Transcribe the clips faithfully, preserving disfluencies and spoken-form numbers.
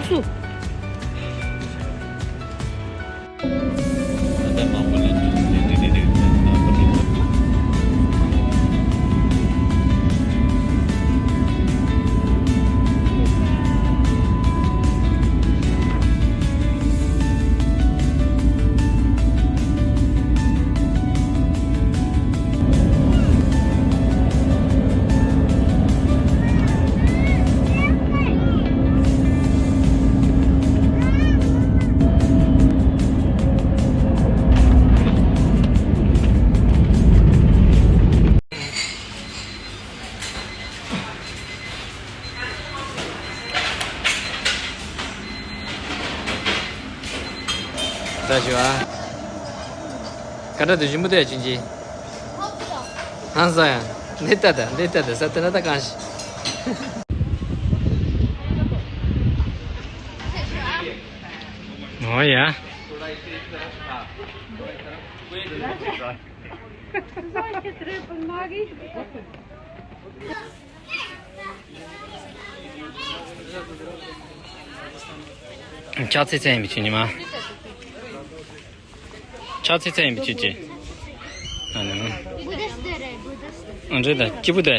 སུ། ད་ཞུ་ཨ། ཀ་ཏྲ་དུ་ཞིམ་པོ་དེ་ཡ་ཅིན་ཅི། ཧང་སང་ཡ། འདི་ལྟ་ད་འདི་ལྟ་ད་ས་ཏེ་ན་ད་གང་ཞིག་ཨོ་ཡ། ཕྱག་འཚལ་ཚེ་ཡིན་པའི་ཆོས་ཉི་མ། ཕྱག་འཚལ་ཚེ་ཡིན་པའི་ཆོས་ཀྱི། ཨ་ནི། ཨ་འདྲེ་དང་སྐྱིད་པོ་དེ།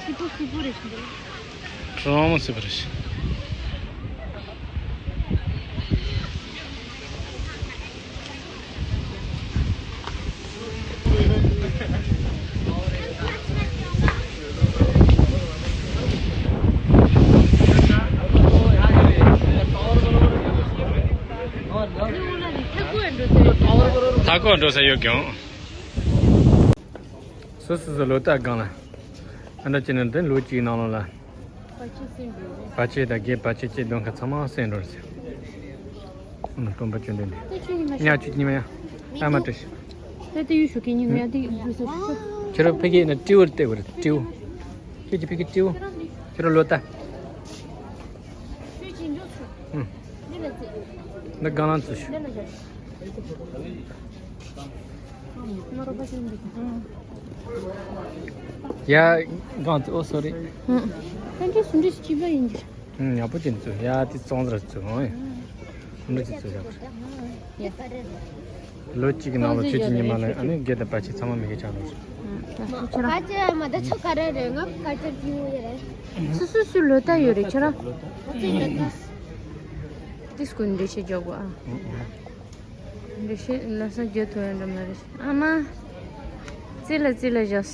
སི་པོ་སི་པོ་རེད་ཤི་འདུག་གྲོགས་མོ་སི་པོ་རེད་ཤི། ཐ་ཀོ་འགྲོ་ས་ཡོད་ཀྱང་། སོ་སོ་སོ་ལོ་ཏ་སྒང་ལ། ཨ་འདྲ་བྱས་ནས་འདི་ལོ་གཅིག་ནང་ལོགས་ལ། བར་ཆད་དང་བརྒྱད་བར་ཆད་བཅས་གདོན་ཁ་ཚང་མ་སེལ་འགྲོ་ཟེར། ཨ་ནི་སྟོན་པ་བཅོམ་ལྡན་འདས། ཉག་ཆུ་གཉིས་མ་ཡ། ཨ་མ་བཀྲ་ཤིས། ད་ལྟ་ཡུལ་ཞུ་མཁན་གཉིས་ནས་ཡ་དེ་དུས་སུ་ཞུ། ཁྱོད་རང་ཕ་གི་ན་སྤྲེའུ་བལྟས་པ་རེད་སྤྲེའུ། ཁྱོད་ཀྱི་ཕ་གི་སྤྲེའུ། ཁྱོད་རང་ལོ་ཏ། ཁྱོད་ཀྱིས་འཇོག་ཆུ། ཨུ། འདི་ལ་རྩེ། འདི་སྒང་ལ་ཚུར་ཞུ། འདི་ལ་བཞག་ཡ། གང་ཚོ། ཨོ་སོ་རི། ཧུམ། ཕན་ཆད་སུ་འདྲ་སྐྱིད་པ་ཡིན་གྱི། ཧུམ། ཡག་པོ་ཅན་ཚོ་ཡ་དེ་གཙང་སར་ཚོ་ཧོ་ཡ། སུ་འདྲ་ཅིག་ཚོ་ཡག་པོ། ཡ། ལོ་གཅིག་གི་ནང་ལ་ཆོས་ཀྱི་ཉི་མ་ལ་ཨ་ནི་དགེ་དང་བར་ཆད་ཚང་མ་མི་དགེ་ཆགས་འགྲོ། ཧུམ། ད་སུ་ཁྱེད་རང་། ཁ་ཆེ་མ་ད་ཆོ་ག་རེ་རེད། ང་ཁ་ཆེ་སྐྱིད་པོ་ཡོད་རེད། སུ་སུ་སུ་ལོ་ད་ཡོད་རེད་ཁྱེད་རང་། ཁ་ཆེ་ལོ་ད། དེ་སྐུ་འདྲེ་ཤེས་རྒྱག་གོ་ཨ། ཧུམ་ཧུམ། འདྲེ་ཤེས་ལ་ས་རྒྱུ་ཐོ་ཡང་འདྲ་མ་རེད། ཨ་མ། རྩེ་ལ་རྩེ་ལ་བཞག་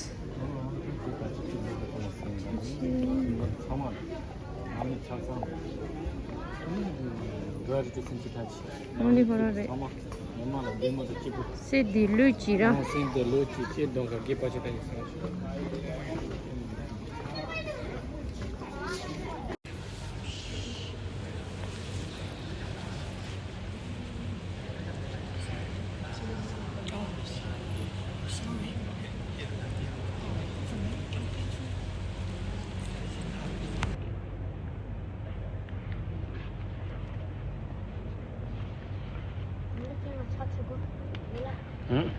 ཨོ་ལི་ཧོ་ར་རེད། སེ་འདི་ལོས་ཅི་ར། ཧུམ།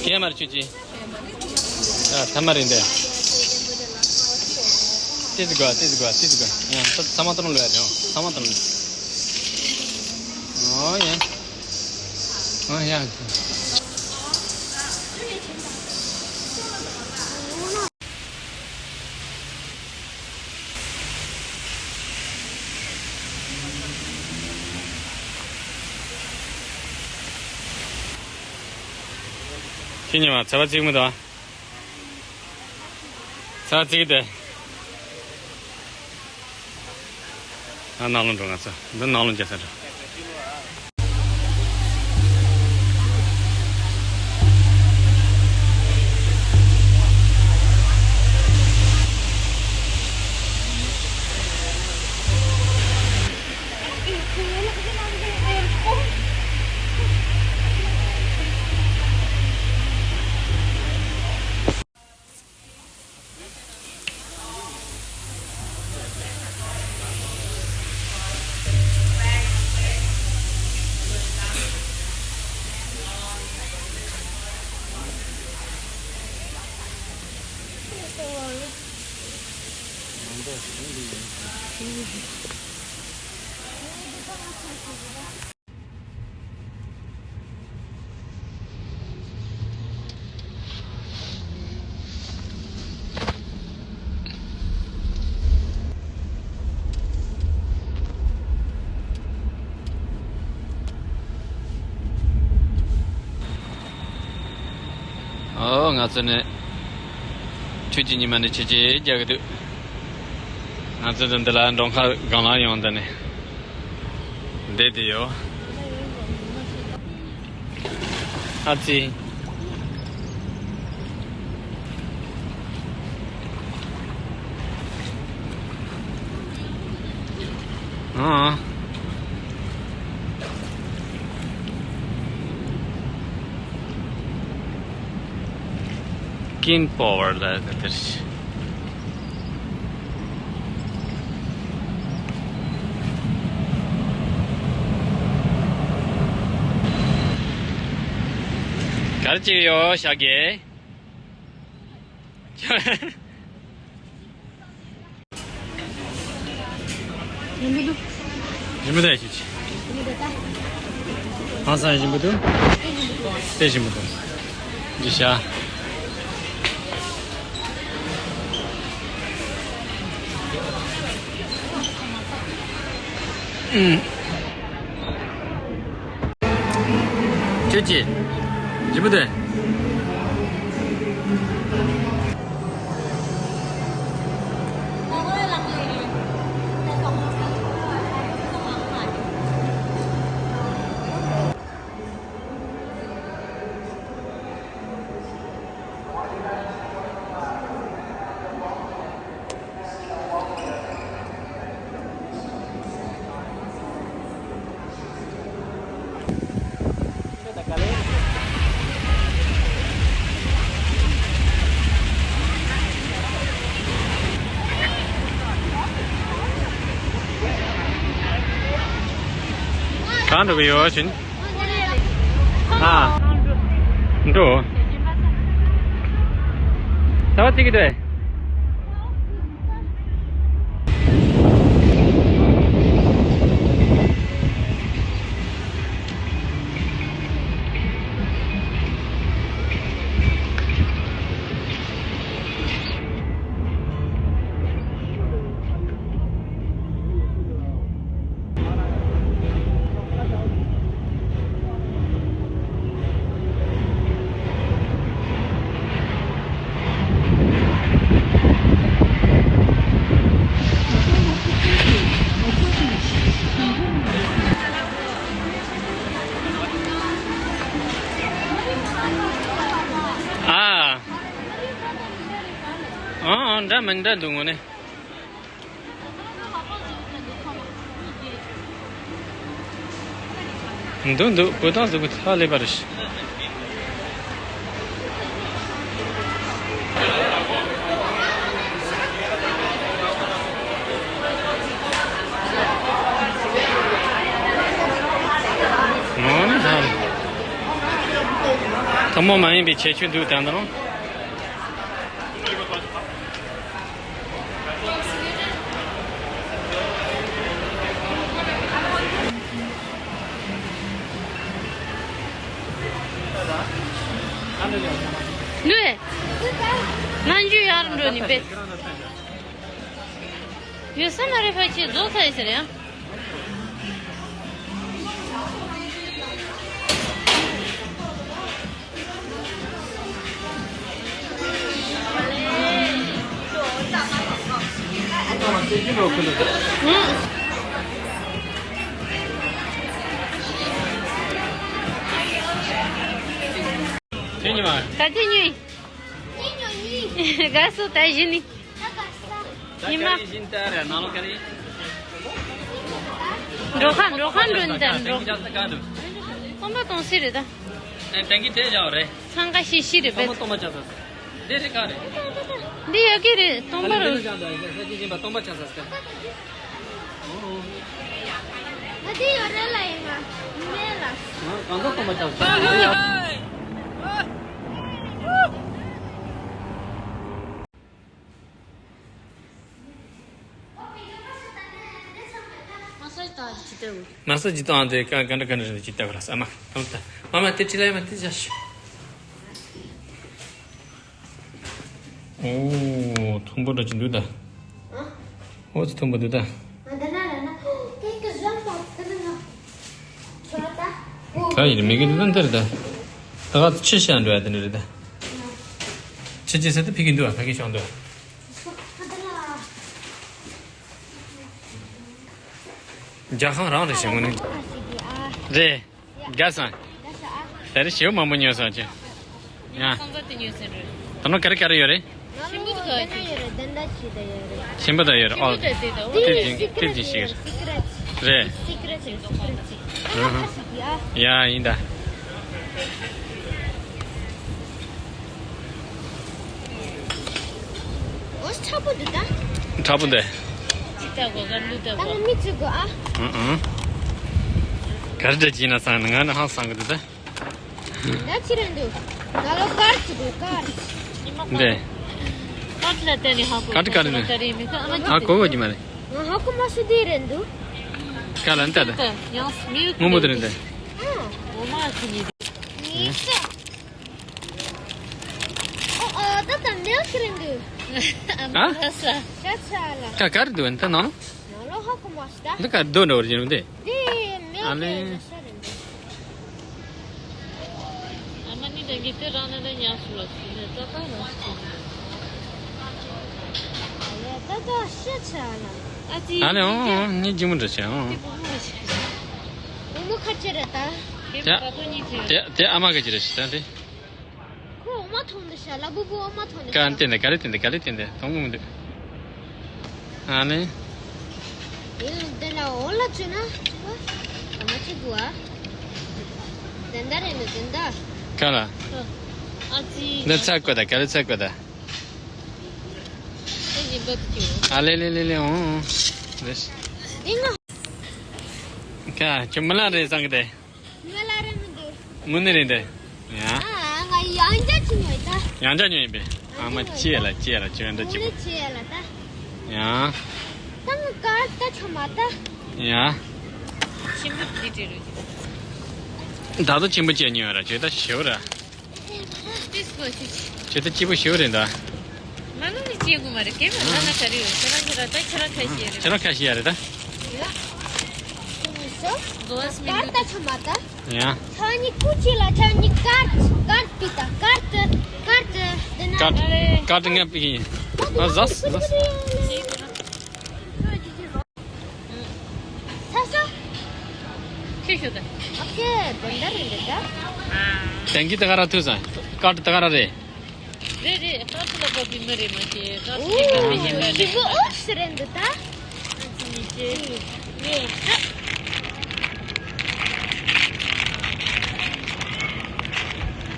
ཀེ་མར་ཆུ་ཅི། ཨ་ཐ་མ་རིང་དེ། ཏིས་གོ་ཏིས་གོ་ཏིས་གོ། ཡང་ཚ་མ་ཏོ་ལོ་ཡ་ཡང་ཚ་མ་ཏོ་ལོ། ཨོ་ཡ། ཨོ་ཡ། ཁྱེད་གཉིས་མ་ཚ་བ་ཚིག་མི་འདུག་ཨ། ཚ་བ་ཚིག་དེ། ཨ་ནང་ལོགས་འགྲོ། ང་ཚོ་འདི་ནང་ལོགས་མཇལ་ས་འགྲོ། ཨོ། ང་ཚོ་ནི་ཆུ་ཀྱི་ཉི་མ་ནི་ཆེ་ཆེ་རྒྱག་གི་འདུག་ང་ཚོ་འདི་ལ་མགྲོན་ཁང་སྒང་ལ་ཡོང་། འདི་ནས་བསྡད་དེ་ཡོད། ཨ་ཙི། ཨ། ཀིན་པོ་ཝར་ལ་དེར། གར་ཅིག་ཡོད་ཤག་གེ། རིན་པོ་འདུག་རིན་པོ་འདུག་ཡ་ཤི་ཆི། ཧང་སང་རིན་པོ་འདུག་དེ་རིན་པོ་འདུག་འདི་ཤ། ཨུམ། ཁྱོད་ཀྱིས་ཇི་མི་དེ། གང་འགྲོ་གི་ཡོད་ཕྱིན། ཨ། འགྲོ། ཚ་བ་ཚིག་གི་འདུག་ཨ། ཨ་ཨ། འདྲ་མི་འདྲ་འདུག་ངོ་ནས། འདུག་འདུག་བོད་ཐང་གཟུགས་པོ་ཧ་ལས་པ་རེད། འོ་ན་ཧ་ལས། ཐུན་མོང་མ་ཡིན་པའི་ཁྱད་ཆོས་འདུག་ད་འདི་རུ། ལུས། ང་འཇུ་ཡར་འགྲོ་ནི་པེ། ཡོད་ས་མ་རེད། ཕ་ཆེ་རྫོགས་ཚར་ཡོད་ཟེར་ཡང་། ཁྱེད་ཉི་མ། ད་ཅི་ཉོས། དགའ་སོ་ད་གཞི་ནི། ཉི་མ། འགྲོ་ཁ་འགྲོ་ཁ་འགྲོ་ནི་ད་འགྲོ། སྟོང་པ་སྟོང་སི་རེད་ད། ཨེ་ཏན་གི་དེ་བཞག་རེད། འཚང་ཁ་ཤིག་ཤིག་རེད་སྟོང་པ་པས། སྟོང་པ་ཆགས་སོང་། འདི་རེད་ག་རེད། འདི་ཡོད་ཀྱི་རེད་སྟོང་པ་རུ། སྟོང་པ་ཆགས་སོང་། ང་འདི་ཡོད་རེད་ལ་ཡིན་ང་། མེད་ལ། གང་ལྟར་སྟོང་པ་ཆགས་སོང་། མ་ས་ཇི་ཏོ་ཨང་དེ་ག་ག་འདྲ་ག་འདྲ་རེད་ཅི་ལྟ་བ་ལ་ས་མ་གང་ལྟ་མ་མ་དེ་ཅི་ལ་ཡ་མ་དེ་ཇ་ཤི། ཨོ། མཐོན་པོ་འདྲ་ཅིག་འདུག་ད། ཨོ་ཙི་མཐོན་པོ་འདུག་ད། ད་ཡིན་མི་གི་འདུག་ད་འདིར་ད། ད་ག་ཕྱི་ཤ་འགྲོ་ཡ་དེ་འདྲ་རེད་ད། ཕྱི་ཅི་ཟེར་ད་ཕི་གི་འདུག་ཨ་ཕ་གི་ཤོང་འདུག་ཨ། རྒྱ་ཁང་རང་རེད་ཞེས་ངོ་ནི། རེད། དགའ་སོང་། ད་རེས་ཞེའུ་མང་པོ་ཉོས་སོང་ཅི། ཡ། ཁང་ག་དེ་ཉོས་ཟིན་རེད། ད་ནོ་ག་རེ་ག་རེ་ཡོད་རེད། ཆེན་པོ་དེ་ག་ཡོད་རེད། ཆེན་པོ་དེ་ཡོད་རེད་ཨོ། ཆེན་པོ་དེ་དེ་དེ་ཅིག་དེ་ཅིག་ཞིག་རེད། རེད། ཡ་ཡིན་ད། འོ་ཁྲ་པོ་འདི་ད། ཁྲ་པོ་འདི། ཅི་ལྟ་གོ་ག་ལུ་ལྟ་གོ། ད་ང་མི་བཅུ་གོ་ཨ། ཨང་ཨང་། ག་རེ་འདྲ་ཅི་ན་སང་ང་ནི་ཧང་སང་གི་འདུག་ད། ད་ཅི་རེད་འདུག་ད་ལོ་ཀར་ཅི་འདུག་ཀར། འདི། ཀར་ལ་བལྟས་ནས་ཧ་གོ་ཀར་ཀར་ནས། ཀར་ཡིན་མི་ཁ་ཨ་མ་ཨ་ཅི་གོ་གོ་གི་མ་རེད། ང་ཧ་གོ་མ་སུ་དེ་རེད་འདུག་ཀར་ལ་འདི་ད། ཡང་སྨིའུ་སྔོན་མོ་དེ་རེད་འདི། ཨ། འོ་མ་ཅི་ནི། ངེས་སོ། ཨོ་ཨོ་ད་ད་མེལ་ཁི་རིང་འདུག་ཨ། ཤ་ཚ་ལ། ཀ་ཀར་འདུག་ད་ནང་། ནང་ལོ་ཧ་གོ་མ་ཤི་ད། འདི་ཀ་རྡོ་འདྲ་བོར་གྱི་རུང་དེ། འདི་མེལ་ཨ་ལེ། ཁི་རིང་ཤ་རིང་འདུག་ཨ་མ་ནི་ད་གི་དེ་རང་ན་ན་ཉག་སུ་ལ་སུ་ནས་ད་ད་རང་སུ་ནས། ཨ་ལེ་ད་ད་ཤ་ཚ་ལ། ཨ་ཙི། ཨ་ལེ་ཨོ་ཨོ་ནི་ཇི་མོ་འདྲ་བྱས་ཨོ། དེ་བུ་མོ་ཞིག་རེད། བུ་མོ་ཁ་ཆེ་རེད་ད། དེ་ད་ཐོ་གཉིས་ཐེ། དེ་དེ་ཨ་མ་ག་ཅི་རེད་ཤི་ད་དེ། ཁོ་འོ་མ་ཐོང་འདི་ཤ་ལ་བུ་བུ་འོ་མ་ཐོང་འདི་ཤ། ག་ནི་དེ་འདི་ག་རེ་དེ་འདི་ག་རེ་དེ་འདི་ཐོང་གི་མི་འདུག་ཨ་ནི། ཡིན་དེ་ལ་འོ་ལ་བཅུ་ན་བཅུ་བ། ག་མ་བཅུ་དགུ་ཨ། དེ་འདྲ་རེད་འདུག་དེ་འདྲ། ག་ལ། ཨ་ཙི། འདི་ཚ་དགོས་ད་ག་རེ་ཚ་དགོས་ད། དེ་བཞིན་པ་དུ་ཅིའོ། ཨ་ལེ་ལེ་ལེ་ལེ་འོང་། རེད། འདི་ང་། ཀ་ཁྱོད་མི་ལ་རེད་བསམ་གི་དེ། ང་ལ་རེ་མི་འདུག་དངོས་གནས་རེད་འདི། ཡ། ཨ་ང་ཡང་བསྐྱར་ཅི་ཉོས་ད། ཡང་བསྐྱར་ཉོས་ཡིན་པས། ཨ་མ་ཅི་ཡ་ལ་ཅི་ཡ་ལ་ཅི་ཡ་འདྲ་ཅི་དངོས་གནས་ཅི་ཡ་ལ་ད། ཡ། ད་ང་ཀར་ད་ཆོ་མ་ད། ཡ། ཆེན་པོ་དེ་དྲི་རུ་ཅི། ད་དུ་ཆེན་པོ་ཅི་ཉོས་ར་ཅི་ད་ཞེ་བོ་ར། ཏིས་གོ་ཤི་ཤི། ཇི་ལྟར་སྐྱིད་པོ་ཞེ་པོ་རེད་ད། མ་ནུ་ནི་སྐྱིད་གོ་མ་རེད་སྐྱིད་མ་ན་ན་ག་རེ་ཡོད་ཁྱོད་རང་ཁྱོད་རང་ད་ཁྱོད་རང་ཁ་ཤས་རེད། ཁྱོད་རང་ཁ་ཤས་ཡ་རེད་ད། གོ་བ་སྨིན་ཀར་ད་ཆོ་མ་ད། ཡ། ཁྱོད་ནི་ཀུ་ཅི་ལ་ཁྱོད་ནི་ཀར་ཀར་པི་ད་ཀར་ཏི་ཀར་ཏི་དེ་ན། ཀར་ཀར་ཏི་ང་པི་ཡིན། ཨ་ཟ་ཟ། ཚ་ཤོ། ཁྱེད་ཤོད་དང་། ཨོ་ཁེ། དེ་འདྲ་རེད་འདི་ད། ཨ། དེང་གི་ད་ག་ར་ཐུག་སོང་། ཀར་ད་ག་ར་རེད། རེད་རེད། ཀར་ད་ལ་བབ་པའི་མི་རེད་མ་ཤེས། ཀར་ད་ལ་བབ་པའི་མི་རེད། ཨོ་ཞི་གོ་ཨོ་ཤི་རེད་འདི་ད། ཨ་ཙི་མི་ཤེས། རེད།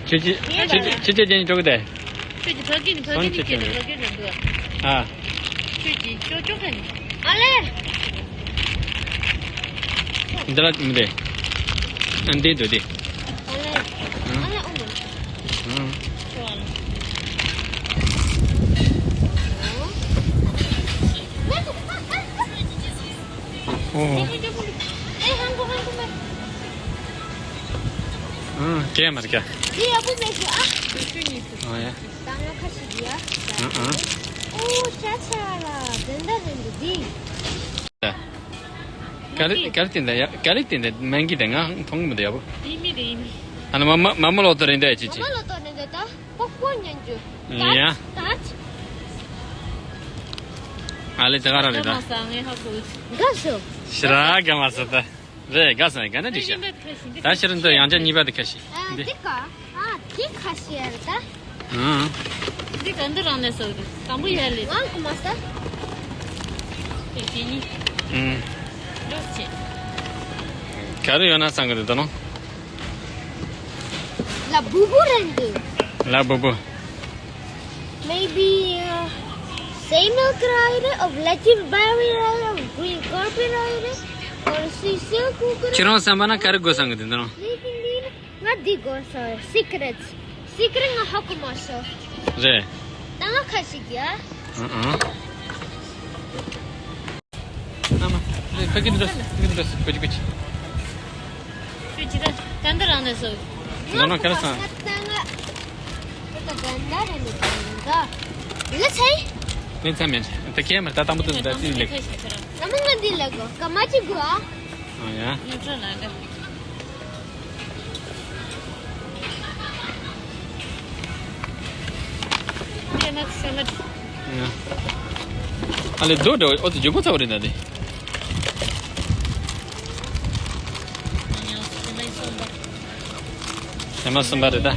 ཁྱེད་ཀྱིས་ཁྱེད་ཀྱིས་ཁྱེད་ཀྱིས་རྒྱན་འཇོག་གི་དེ། ཁྱོད་ཀྱི་ཕ་གི་ནི་ཕ་གི་ནི་ཁྱེད་ཀྱི་ཕ་གི་ནི་འདུག་ཨ། ཁྱོད་ཀྱི་ཅོ་ཅོ་ཁ་ནི། ཨ་ལེ། འདི་ལ་མི་འདྲ། ཨ་འདི་འདུག་འདི། ཨ་ལེ། ཨ་ལེ་ཨ་ལེ། ཨ། ཅོ་ཨ་ལེ། ཨོ། ཨེ་ཧང་གོ་ཧང་གོ་མ། ཨ་སྐད་མ་རེད་ཀ། འདི་ཡག་པོ་མེད་ཤོ་ཨ། ཨ་ཡ། ད་ང་ཁ་ཤས་ཀྱི་ཡ། ཨ་ཨ། ཨོ་ཤ་ཆ་ལ་དེ་འདྲ་རེད་འདུག་འདི། ག་ལེ་ག་ལེ་དེ་འདྲ་ཡ་ག་ལེ་དེ་འདྲ་མན་གི་དེ་ང་མཐོང་གི་མི་འདུག་ཡ་བོ། ཡིན་མི་རེད་ཡིན་མི། ཨ་ནི་མ་མ་མ་མ་ལོ་ཏོ་རེད་འདྲ་ཡ་ཅི་ཅི། མ་མ་ལོ་ཏོ་རེད་འདྲ་ད་པོ་པོ་ཉན་རྒྱུ། ཡ། ད་ད། ཨ་ལེ་དེ་ག་རང་རེད་ད། དགའ་སོང་། ཞེ་དྲག་དགའ་མ་སོང་ད། རེད། དགའ་སོང་། དགའ་ན་འགྲིག་ཤག་ད་ཕྱིར་འདི་ཡང་བསྐྱར་གཉིས་པ་དེ་ཁ་ཤས་འདི། འདི་ག་ཨ་འདི་ཁ་ཤས་རེད་ད། ཨང་། འདི་ག་འདི་རང་ནས་སོ་གི་དང་པོ་ཡ་ལེ། ང་གོ་མ་ས། དེ་གི་གཉིས། ཨང་། འགྲོ་ཆེ། ག་རེ་ཡོད་ན་བསམ་གི་འདུག་ད་ནོ། ལ་བུ་བུ་རེད་འདུག་ལ་བུ་བུ། Maybe, uh, same milk rider, or legendary rider, or green carpet rider, or Sicily cooker. ཁྱེད་རང་བསམ་པ་ན་ག་རེ་དགོས་བསམ་གི་འདུག་ད་ནོ། Legendary, ང་འདི་དགོས་ས། Secrets. Secret ང་ཧ་གོ་མ་སོང་། རེད། ད་ང་ཁ་ཞིག་ཡ། ཨང་ཨང་། ཨ་མ། ཕ་གི་འགྲོ། ཕ་གི་འགྲོ། ཀུ་ཅི་ཀུ་ཅི། ཀུ་ཅི་ད། ད་འདི་རང་ནས་སོ། ང་ནོ་ག་རེ་སང་། ད་ང་། ད་ད་ད་རེ་ནི་ད། ལ་ཚེ། ལ་ཚེ་མེད། ད་ཁྱེད་མ་ད་དང་པོ་ད་ད་ཅི་ལེགས། ང་མ་ང་འདི་ལ་གོ་ཀ་མ་ཅི་གོ་ཨ། ཨ་ཡ། ཡུ་ཁྲོ་ལ་འདི། ཨ་ལེ་རྡོ་འདྲ་བོ་ཨོ་ཙི་འཇུག་པ་ཚ་བ་རེད་ན་དེ། ཧེ་མ་གསུམ་པ་རེད་ད།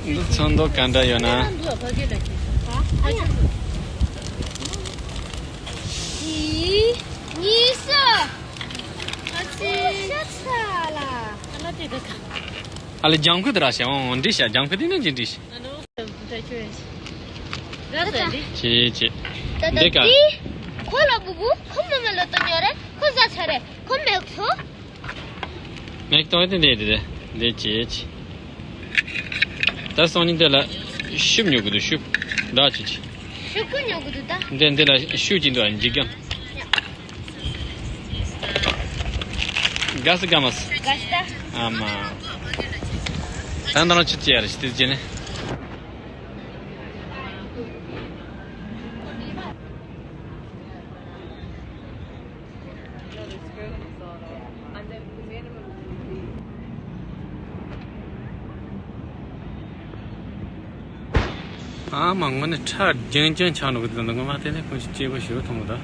འདི་ཚོན་མདོག་ག་འདྲ་ཡོད་ན། གཉིས་སུ། ཨ་ལེ་ལྗང་ཁུ་དེ་ར་ཤ་འོང་འདྲི་ཤ། ལྗང་ཁུ་དེ་ནས་ཅི་འདྲི་ཤ། ཅེས་ཅེས། འདི་ག་ཁོ་ལ་བུ་བུ་ཁོ་མོ་མེ་ལོ་ཏོ་ཉོ་རེ་ཁོ་ཟ་ཆ་རེ་ཁོ་མེག་ཐོ། མེག་ཐོ་དེ་འདི་འདི་འདི་ཅེས་ཅེས། ད་སང་ཉིན་དེ་ལ་ཤུབ་ཉོ་གི་འདུག་ཤུབ། ད་ཅེས་ཅེས། ཤུ་ཀུ་ཉོ་གི་འདུག་ད། འདི་འདི་ལ་ཤུ་ཅིག་འདུག་འཇིགས་སྐམ། དགའ་སི་དགའ་མ་སི། དགའ་སི་ད། ཨ་མ། ད་ནང་ཆུ་ཅི་ཡར་ཞི་དེ་ཅི་ནི། ཨ་མ་དངོས་གནས་ཁྲ་རྒྱན་རྒྱན་ཆགས་འགྲོ་གི་འདུག་ངོ་མ་དེ་ནས་ཁོང་ཞིག་སྐྱེས་པོ་ཞིག་མཐོང་གི་འདུག་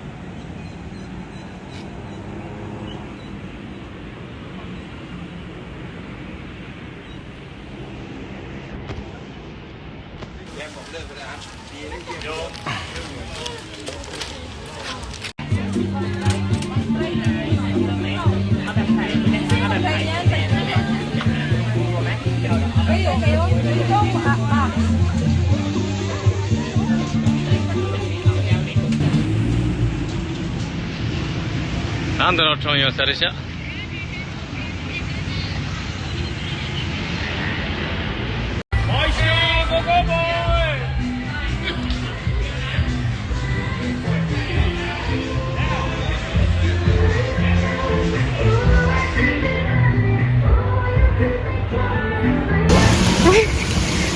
ད་འདི་རང་གྲོང་ཡོད་ས་རེད་ཤག་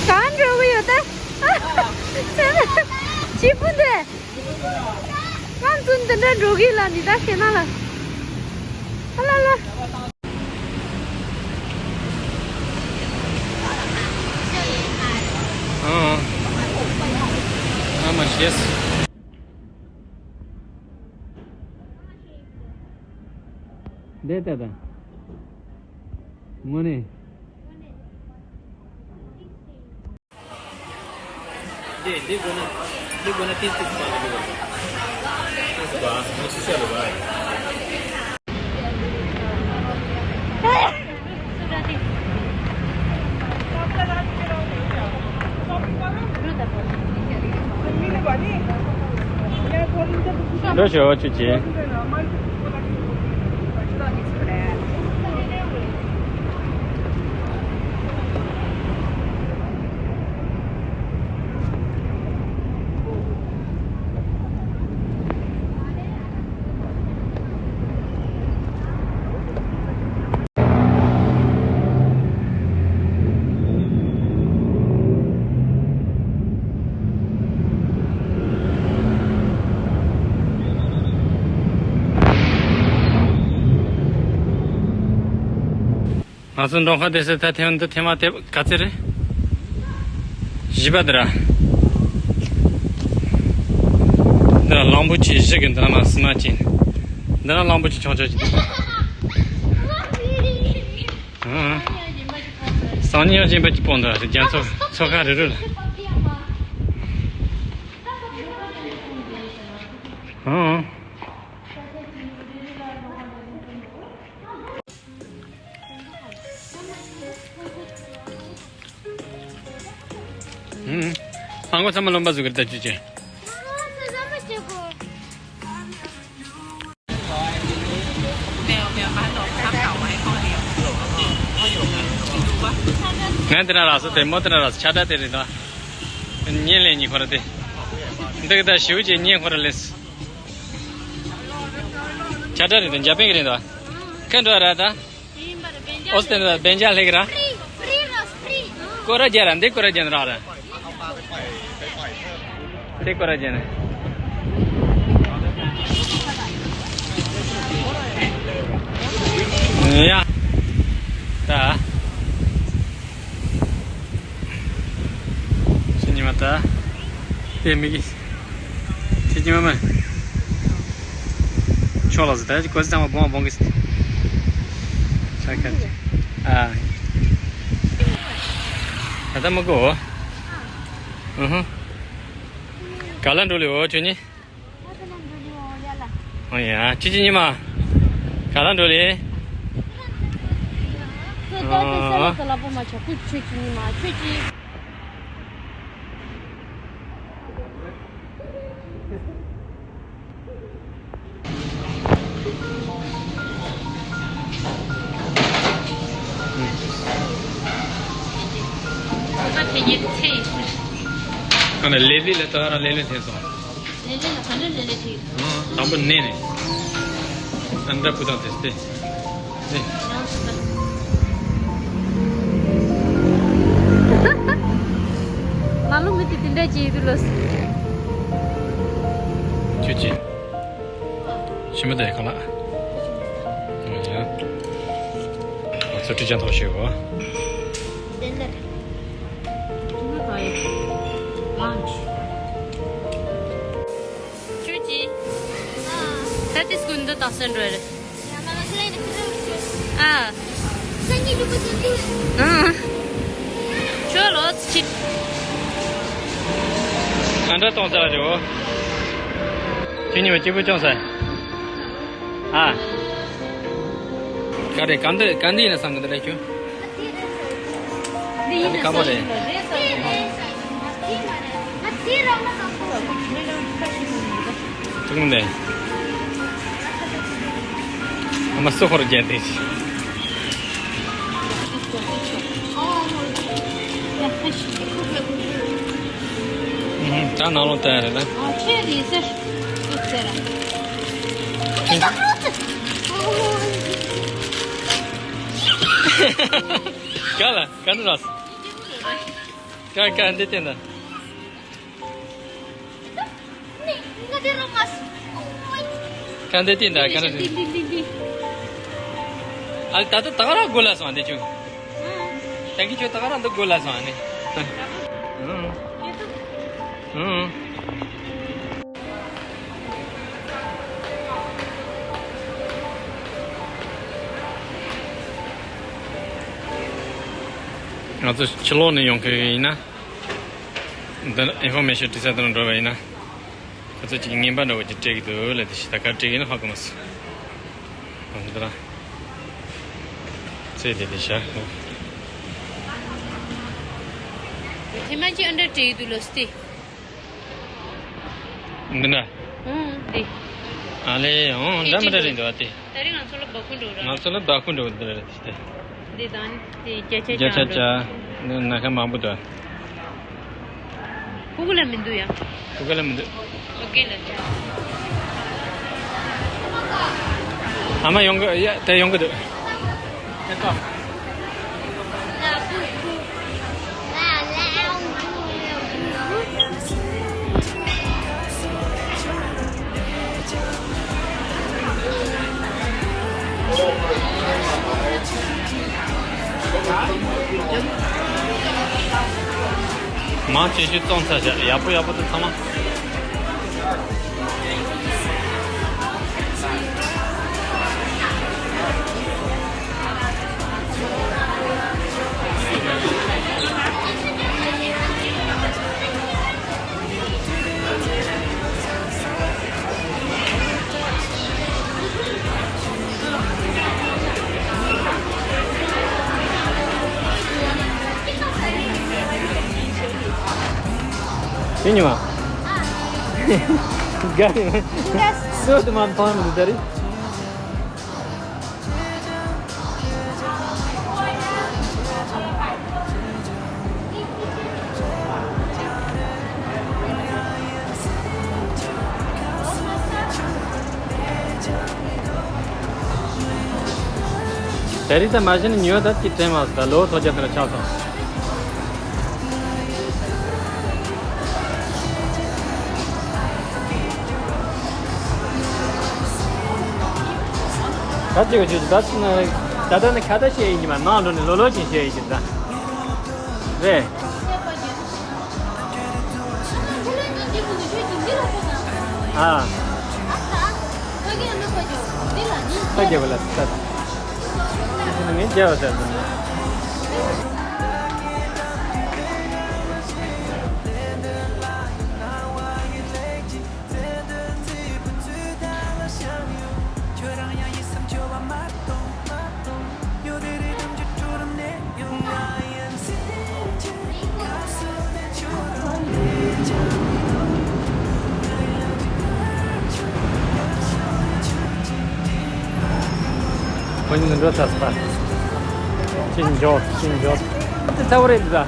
གང་འགྲོ་གི་ཡོད་ད། ཅི་པུ་འདི། ང་ཚོ་འདི་འདྲ་འགྲོ་གི་ལ་འདི་ད་ཤེས་ན་ལ། ཨ་ལ་ལ། ཨ་མ་ཤེས། འདི་ལྟ་དང་། དངོས་གནས། འདི་འདི་དགོས་ན། འདི་དགོས་ན་ཏིས་ཏིས་པ་འདི་དགོས། ཏིས་པ་ངས་ཤི་ཤ་ལ་བ། འགྲོ་ཤོག་ཆུ་ཆེ། ང་ཚོ་འབྲོང་ཁ་བསྡད་སའི་ད་ཐེངས་འདི་ཐེངས་མ་དེ་ག་ཚོད་རེད། བཞི་པ་འདི་ར། འདི་ར་གླང་པོ་ཆེ་བཞི་གི་འདི་ན་མ་སི་མ་ཅན། འདི་ན་གླང་པོ་ཆེ་ཆུང་ཆུང་ཅིག་ཨང་། སང་ཉིན་ཡང་སྦྱིན་པ་ཅིག་སྤོང་འདི་ར་རྒྱ་མཚོ་མཚོ་ཁ་རི་རུ་ལ། ཨང་། ཨང་། ཨ་ཁུ་ཚང་མ་རློན་པ་བཟོ་གི་རེད་ད་ཅི་བྱེད། ང་དེ་ན་ར་སོ་དེ་མོ་དེ་ན་ར་སོ་ཆ་འདྲ་དེ་རེད་ད། བརྙན་ལེན་གཉིས་ཁོ་ར་དེ། འདི་གི་ད་ཞིའུ་ཅེ་བརྙན་ཁོ་ར་ལེན། ཆ་འདྲ་རེད་ད་འཇར་པན་གི་རེད་ད། ཁ་འགྲོ་ར་ད། ཨོ་སྟན་ད་བན་ཇ་ལྷེག་ར། ཀོ་ར་རྒྱ་ར་འདི་ཀོ་ར་རྒྱ་ར་ར། དེ་ཀོ་ར་རྒྱ་ར། ཡ། ད། ཤི་ཉི་མ་ད། དེ་མི་གི་ཁྱེད་ཀྱི་མ་མ། ཆོག་ལ་ཟི་ད་ཀོ་ཟི་ཚང་མ་བོང་བོང་གི་ས། ཆ་ཁ་ཅི། ཨ། ད་ད་མི་གོ། ཨུ་ཧུ། ག་ལ་འགྲོ་ལེ་འོ་ཁྱོད་ནི། ཨོ་ཡ་ཁྱེད་ཀྱི་ཉི་མ། ག་ལ་འགྲོ་ལེ། ཁྱོད་ཀྱི་ཉི་མ་ཁྱོད་ཀྱི། ཨ་ན་ལེ་ལི་ལ་ད་ར་ལེ་ལི་ཐེ་སོང་། ལེ་ལི་ལ་ག་ནས་ལེ་ལི་ཐེ། དང་པོ་ནས་ནས། ཨ་འདྲ་བུ་དང་དེ་སྟེ། ང་ལོ་མི་དེ་དེ་འདྲ་ཅིག་ཡོད་དུ་ལོས། ཁྱོད་ཀྱིས། ཤི་མི་དེ་ག་ལ། ཡ། ང་ཚོ་ཁྲི་ཅན་ཐོག་ཤེས་གོ། དེ་འདྲ། ཁྱོད་ཀྱིས། ད་དེ་སྐུ་འདི་དག་སེ་འགྲོ་རེད། ཨ། ཨང་། ཁྱོད་ལོ་ཚིག་ཨ་འདྲ་གཏོང་ས་རེད་འོ། ཁྱོད་ཉི་མ་གཅིག་པུ་སྐྱོང་ས། ཨ། ག་རེ་ག་འདི་ག་འདི་ཡིན་ན་བསམ་གི་འདི་ལས་ཁྱོད། འདི་ཡིན་ན་ཁ་པོ་རེད། ཐུག་མི་འདུག་ཨ་མ་སུ་ཧོར་རྒྱལ་དེ་ཅི། ད་ནང་ལོགས་ལྟ་ཡ་རེད་ན། ག་ལ། ག་འདྲ་ར། ག་ག་འདི་བསྟན་ད། ག་འདི་བསྟན་ད་ག་འདི་བསྟན། ཨ་ད་ལྟ་ད་ག་ར་དགོས་ལ་སོང་འདི་ཆུ། ད་གི་ཆུ་ད་ག་ར་འདི་དགོས་ལ་སོང་ནི། ཨང་། ཨང་། ང་ཚོ་ཕྱི་ལོགས་ནས་ཡོང་གི་ཡིན་ན། འདི་ཨིན་ཧྥོ་མེ་ཤོན་སྤྲད་ས་དེ་ལ་འགྲོ་བ་ཡིན་ན། ཁོ་ཚོ་གཅིག་ངན་པ་འདྲ་བོ་ཅིག་སྤྲད་ཀྱི་འདུག་ལབ་དེ་ཤི་ད་ག་སྤྲད་ཀྱི་ཡིན་ན་ཧ་གོ་མ་སོང་། འདི་ལ། ཚེ་དེ་དེ་ཤ། ཐེ་མ་ཅི་ཨ་འདྲ་སྤྲད་ཀྱི་འདུག་ལོ་སྟེ། འདི་འདྲ། ཨང་འདི། ཨ་ལེ་ཨང་འདྲ་མི་འདྲ་རེད་འདུག་ཨ་དེ། ད་རེས་ང་ཚོ་ལ་བ་ཁུ་འགྲོ་ར། ང་ཚོ་ལ་བ་ཁུ་འགྲོ་འདི་རེད་དེ། འདི་དང་དེ་བརྒྱ་ཆ་བརྒྱ་ཆ་ཆ་ཆ། འདི་ན་ཁ་མང་པོ་འདུག་ཕྲུ་གུ་ལ་མི་འདུག་ཡ། ཕྲུ་གུ་ལ་མི་འདུག་ཕྲུ་གུ་ལ་འདུག་ཨ་མ་ཡོང་གི་ཡ་དེ་ཡོང་གི་འདུག་མང་ཆེ་ཤོས་བཙོང་ཚར་བཞག་ཡག་པོ་ཡག་པོ་དེ་ཚང་མ། དེ་ཉོ་བ། དགའ་ནི་མ། སོ་དུ་མ་ཕང་མི་འདུག་ད་རེད། ད་རེས་ད་མ་གཞི་ནས་ཉོས་ད་ཀྱི་དྲན་མ་སོང་། ད་ལོ་ཐོ་རྒྱག་ཐུབ་ན་ཆགས་སོང་། ད་ཅིག་ག་ཅིག་ད་ཅིག་ན་ད་ལྟ་ནི་ཁ་ད་བཤད་ཡིན་གྱི་མ་ནང་འགྲོ་ནས་ལོ་ལོ་ཅིག་བཤད་ཡིན་གྱི་ད་རེད། ཨ། ཁ་རྒྱབ་ལ་ས། ངས་རྒྱབ་ལ་ས། ཁོ་གཉིས་འགྲོ་ཚར་སོང་། ཅི་འཇོག་ཅི་འཇོག་དེ་ཚ་བོ་རེད་འདུག་ད།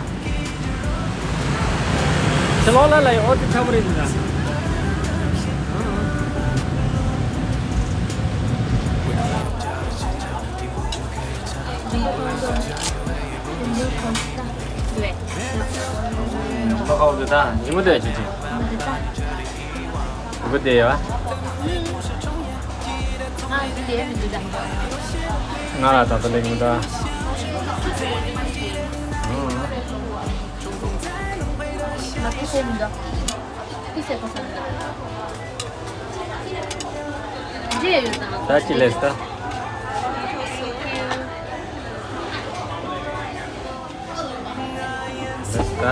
ཕྱི་ལོགས་ལ་ལ་ཡི་ཨོ་དེ་ཚ་བོ་རེད་འདུག་ད། ལོ་ཁ་བོ་དེ་ད་ཉིན་མོ་དེ་ཅི་ཅི། འགུ་དེ་ཡོད། ང་ལ་ད་ལྟ་ལེགས་མི་འདུག་ད་ཅི་ལས་ད། ད།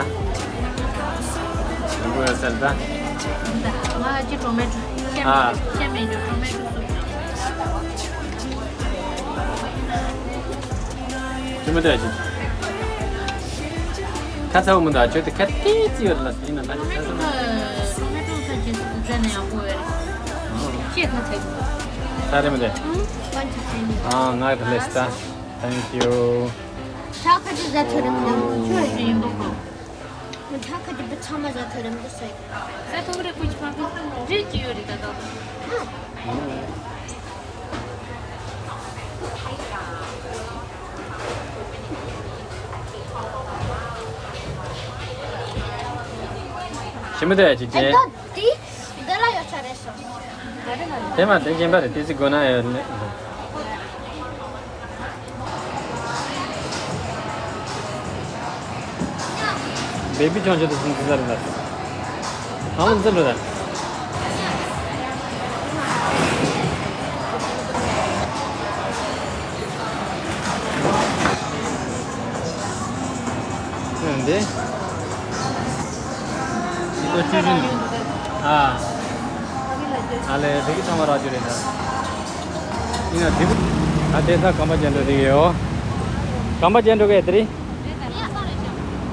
ལུག་ཡོད་ཟེར་ད། ང་ཅི་ཊོ་མེ་ཊོ། ཨ། ཤ་མེད་རྒྱུ་ཊོ་མེ་ཊོ་སུབ་ཅི་མི་འདྲ་ཅི། ཁ་ཚ་བོ་མི་འདུག་ཁྱོད་དེ་ཁ་ཏི་ཙི་ཡོད་ལ་ཡིན་ན་ད་ཁ་ཚ་བོ། ཊོ་མེ་ཊོ་ཁ་ཅི་ཟ་ན་ཡག་པོ་ཡོད་རེད། ཤེས་ཁ་ཚ་གི། ད་རེད་མི་འདུག་ཨ་ང་གི་ལས་ད། Thank you། ཁྲག་ཁ་ཅིག་ཟ་ཐུབ་རེད་མི་འདུག་ཁྱོད་ཡིན་པ་གོ། ཁྲག་ཁ་ཅིག་བུ་ཚང་མ་ཟ་ཐུབ་རེད་མི་འདུག་ཟེར། ཟ་ཐུབ་རེད། ཀུ་ཅི་ཕ་ཕ་རེད་ཅི་ཡོད་རེད་ད་ད། ཞིམ་པོ་དེ་ཅིག་ཅན། ཨེ་ད་དེ་འདི་ལ་ཡོད་ས་རེད་སོ། དེ་མ་དེ་སྦྱིན་པ་རེད། དེ་ཚིག་དགོས་ན་ཡོད་ནི། བེ་བི་ཆུང་ཆུང་དུ་སོང་ཙི་ཙར་ལ། ཨ་མ་འཛིན་འགྲོ་ད། འདི། ཨ། ཨ་ལེ་བེ་གི་ཚང་མ་རག་རྒྱུ་རེད་ད། ཡིན་ན་དེ་བུ། ཨ་དེ་ས་གམ་པ་ཅན་འགྲོ་དེ་ཡོད། གམ་པ་ཅན་འགྲོ་གི་དེ་རེད།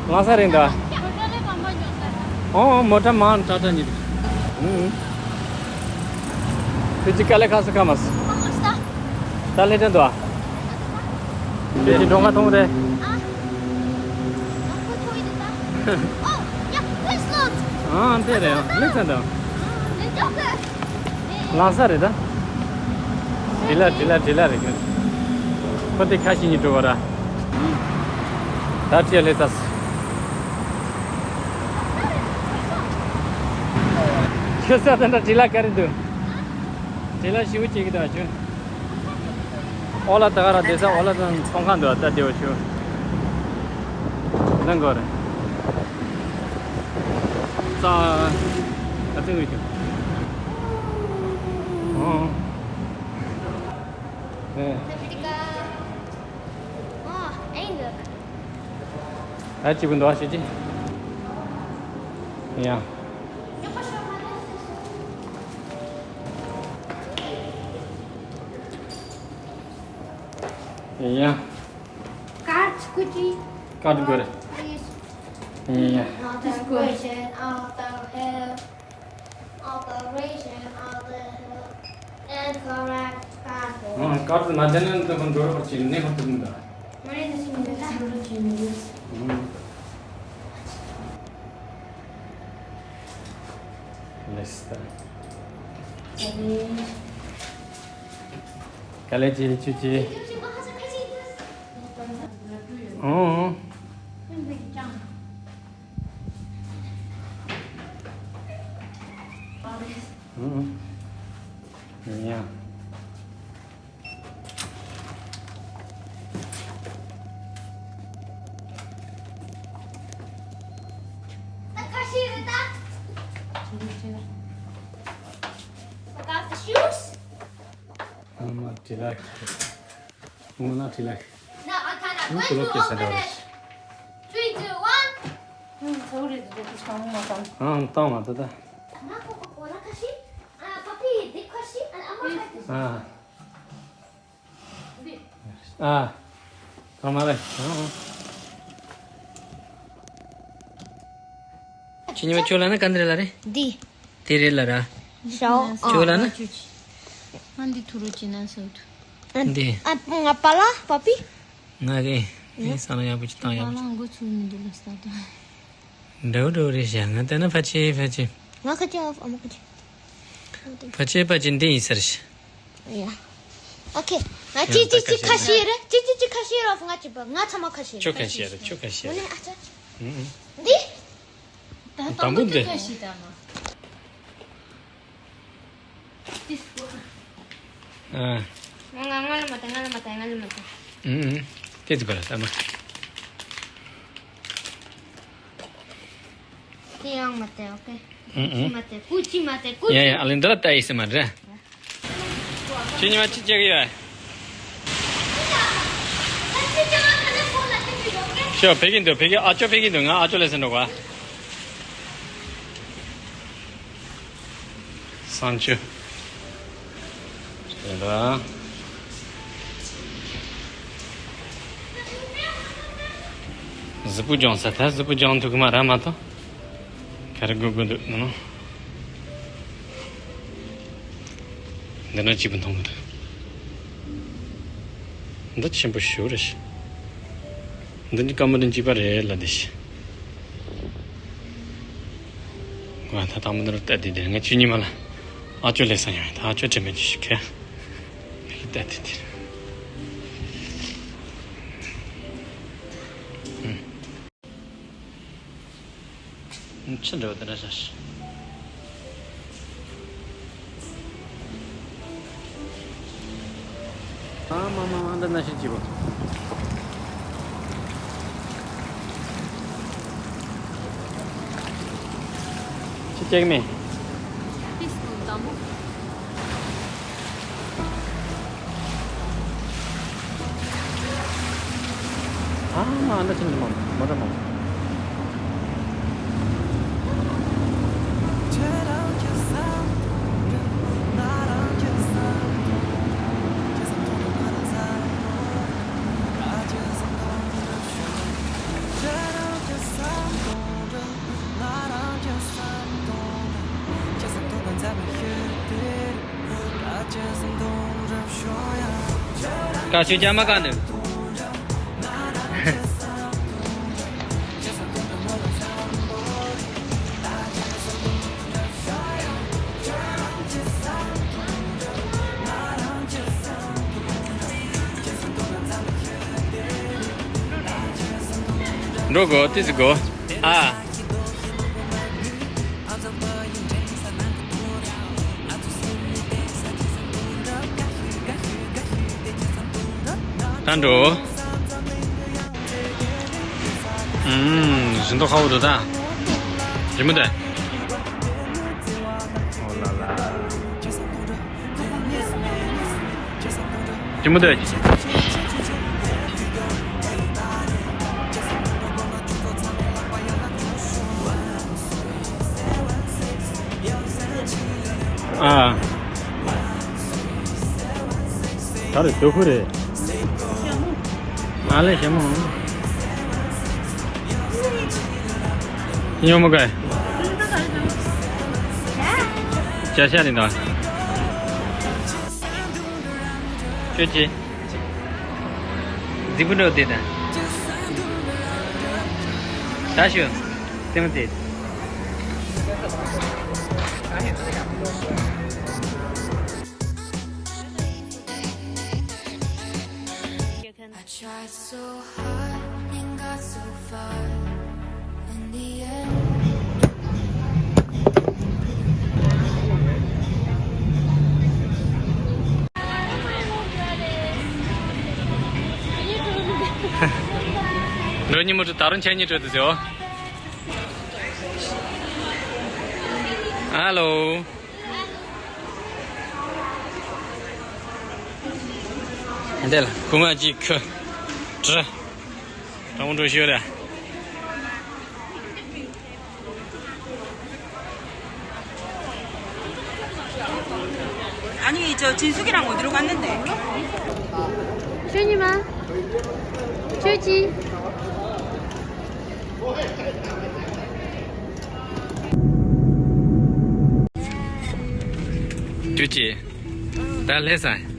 ལང་ས་རེད་ད། ཨོ་ཨོ་མོ་ཊ་མང་ཏྲ་ཏྲ་ཉིད། ཨུ། ཁྱོད་ཀྱི་དཀའ་ལས་ཁག་སུ་ཁ་མ་སོང་། ད་ལྷས་དྲན་དུ་ཨ། ཁྱོད་ཀྱི་གྲོང་ཁ་མཐོང་རེད། ཨ་དེ་རེད་ཨ་མིག་ཚན་དུ། ལང་ས་རེད་ད། དྲི་ལ་དྲི་ལ་དྲི་ལ་རེད་ཁྱོད། ཁོ་དེ་ཁ་ཤས་ཉིད་འགྲོ་བ་ར། ད་ཁྲིད་ལས་ཚ། ཁྱོད་ས་ད་འདྲ་དྲི་ལ་ག་རེ་འདུག་དྲི་ལ་ཞིབ་པོ་བྱེད་ཀྱི་འདུག་ཨ་ཁྱོད། ཨོ་ལ་ད་ག་ར་བསྡད་ས་ཨོ་ལ་དང་ཚོང་ཁང་འདུག་ཨ་ད་བདེ་བ་ཁྱོད། ལེན་དགོས་རེད། ད་ད་ཚོད་ཡོད་ཀྱང་། ཨོ། ཨེ། ཨ་ཅི་བུ་འདུག་ཨ་ཤེས་ཀྱི། ཡ། ཡ། Card ཀུ་ཅི། Card དགོས་རེད། Please. ཡ། All the question, all the help, all the ration, all the help, and correct card. ཨང་། Card མ་ལྡན་ན་འདི་ཁོ་འགྲོ་རོགས་བྱེད་ནས་ཁོ་ཐུབ་མི་འདུག་མ་རེད། ད་ཤི་མི་འདུག་ད། འགྲོ་རོགས་བྱེད་མི་འདུག་ཨང་། ལེས་ད། ཨ་ནི། ག་ལེ་ཅི་ཆུ་ཆི། ཨོ། ཨོ། ཡ། ད་ཁ་ཤས་རེད་ད། ད་ད་ཤུས། ཨ་མ་དྲི་ལགས། ངོ་ན་དྲི་ལགས། ཨུ་ཀུ་ལོ་ཀེ་ས་འདྲ་བ་རེད། Three, two, one. ཚ་བོ་རེད་འདུག་ད་ཆང་མ་བཏང་། ཨང་བཏང་མ་ད་ད། ཨ་མ་ཁོ་ཁོ་ཁོ་ན་ཁ་ཤས། ཨ་ཕ་ཕི་དེ་ཁ་ཤས། ཨ་ཨ་མ་ཁ་ཤས། ཨ། ཨ། ཐོག་མ་རེད། ཨ་ཨ། ཁྱེད་ཉི་མ་ཁྱོད་ལ་ན་ག་འདྲ་ལ་རེད། འདི། དེ་རེད་ལ་ར། ཞའོ། ཁྱོད་ལ་ན། ང་འདི་ཐུ་རུ་ཅི་ན་སོ་ཐུ། འདི། ཨ་ང་པ་ལ་པ་པི། ང་གི་ཨེ་ས་ན་ཡག་པོ་ཅིག་བཏང་ཡག་པོ་ཅིག་ང་མགོ་ཚོས་མི་འདུག་ལ་ས་ད། འདྲ་བོ་འདྲ་བོ་རེད་ཤག་ང་ལྟ་ན་ཕ་ཆེ་ཕ་ཆེ། ང་ཁ་ཆེ་ཨ་མ་ཁ་ཆེ། ཕ་ཆེ་ཕ་ཆེ་འདི་ཡིན་ཟེར་ཤག་ཡ། ཨོ་ཁེ། ང་ཅི་ཅི་ཅི་ཁ་ཤས་རེད། ཅི་ཅི་ཅི་ཁ་ཤས་རོགས་ང་ཅི་པ་ང་ཚང་མ་ཁ་ཤས་རེད། ཁྱོད་ཁ་ཤས་རེད། ཁྱོད་ཁ་ཤས་རེད། ཨ་ཅག་ཨུ་ཨུ། འདི། ད་དང་པོ་འདི། ཁ་ཤས་ད་མ། ཨ། ང་ང་ང་ལ་མ་ལྟ། ང་ལ་མ་ལྟ། ང་ལ་མ་ལྟ། ཨུ་ཨུ། དེ་ཚོ་པ་ལ་ལྟ་མ། དེ་ཡང་མ་ལྟ། ཨོ་ཁེ། ཨུ་ཨུ། ཅི་མ་ལྟ། ཀུ་ཅི་མ་ལྟ། ཀུ་ཅི། ཡ་ཡ། ཨ་ལེ་འདི་ལ་ལྟ་ཡི་ཟེར་མ་རེད། ཁྱེད་ཉི་མ་ཅི་བྱེད་ཀྱི་ཡོད། ཤོ་ཕེབས་ཀྱི་འདུག་ཕེབས་ཀྱི། ཨ་ཅོ་ཕེབས་ཀྱི་འདུག་ང་ཨ་ཅོ་ལས་ཟིན་འགྲོ་ག་སང་ཆུ། རེད་ལ། གཟུགས་པོ་སྦྱོང་ས་ད་གཟུགས་པོ་སྦྱོང་ཐུབ་ཀྱི་མ་རེད་མ་གཏོགས། ག་རེ་དགོས་དགོས་འདུག་ན་ནོ། འདི་ན་སྐྱིད་པོ་མཐོང་གི་འདུག་འདི་ཆེན་པོ་ཞེ་པོ་རེད་ཤག་འདི་ནི་ཀ་མ་རིན་གཅིག་པ་རེད་ལ་འདི་ཤི། ང་ད་དང་པོ་འདི་ལ་བལྟས་དེ་དེ་ང་ཆུ་ཉི་མ་ལ་ཨ་ཅོ་ལས་ས་ཡང་ད་ཨ་ཅོ་དྲན་མེད་ཅི་ཞིག་ཁ་བལྟས་དེ་དེ། ཕྱི་འགྲོ་དེ་འདྲ་ཤག་ཨ་མ་མ་མ་འདི་ན་ཤི་ཅི་བོ། ཅི་ཅེག་མེ། ཏིས་ཀུ་དམ་བུ། ཨ་མ་ཨ་འདྲ་ཆེན་འདི་མ་མ་འདྲ་མ། བཀའ་ཆོས་རྒྱ་མ་བཀའ་འདུག་འགྲོ་དགོས་ཏི་ཙི་དགོས། ཨ། ད་འགྲོ། ཨུམ། བཞིན་མདོག་ཁ་བོ་འདུག་ད། རི་མོ་དེ། ཅི་མོ་འདོད། ཨ། ད་རེ་སྡོད་ཁུལ་རེད། ཨ་ལེ་ཞེ་མོ། ཉོ་མོ་ག་ཅ་ཤ་རིན་དང་། ཅོ་ཅི། རྫིག་པོ་འགྲོ་དེ་དང་། ད་ཞུ། ལྟད་མོ་དེ། I tried so hard and got so far in the end. འགྲོ་ཉི་མ་ད་རུང་ཆ་གཉིས་སྤྲོད་དུ་ཟེར། ཧ་ལོ། འདི་ལ་ཁུ་མ་གཅིག་ཁུ། དྲི། དྲང་པོ་འགྲོ་ཤོད་ར། 아니, 저 진숙이랑 어디로 갔는데? ཆོས་ཉི་མ། ཆོས་ཅི། ཆོས་ཅི། ད་ལྷས་སང་།